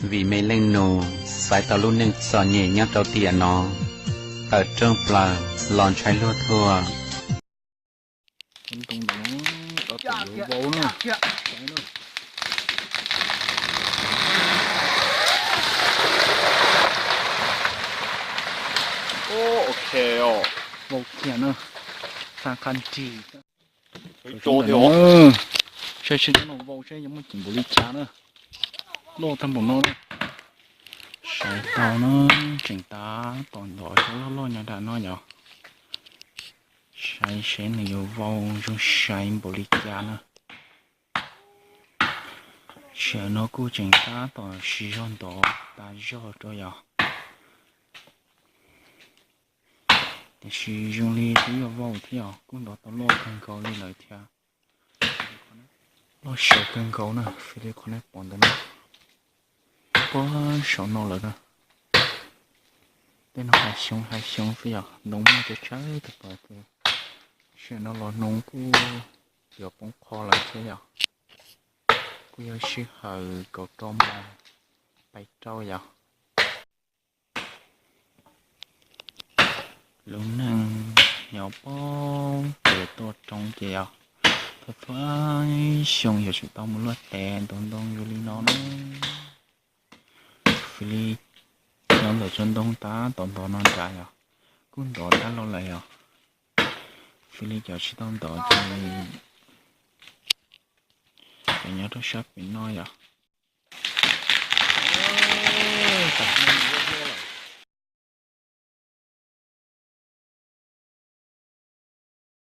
Vim me leej nus xaiv tau lub neej txom nyem nyob rau tiam no, tawm rooj plaws los ntshai luag thuam. Vau kiag na, xa qha nrig. Saib seb cov no vau seb yuav muaj ceem npaum li cas na. Loj tag npaum no na. Saib tau na, tseem tab tom ntov cov loj loj nyob nram no yom. Saib seb nws yuav vau zoo sai npaum li cas na. Sawm no kuj tseem tab tom siv zog ntov tas zog rau yom. Tiam sis zoo li twb yuav vau thiab os, kuj ntov tau loj kawg nkaus li lawm thiab. Loj sav kawg nkaus na, fij li qhov nej pom ntawd na. Puag saum no lawm na. Tej no hav xyoob hav xyoob xwb yom, ntoo muaj tsawg tsawg tag pas tias. Sawm no los ntoo kuj yuav poob qho lawm thiab yom. Kuj yog sij hawm kaum rau moos pais rau yom. Lub neej nyob pem pem tuaj roob ces yog txhua txhua xyoo yuav tsum tau mus luaj tes ntov ntoo zoo li no na. Fij li nyob ntawm tsob ntoo tab tom ntov no nrad yog, kuj ntov tab loj lawm yog. Fij li cov tsis tau ntov ces cov nyob rau sab pem no yog.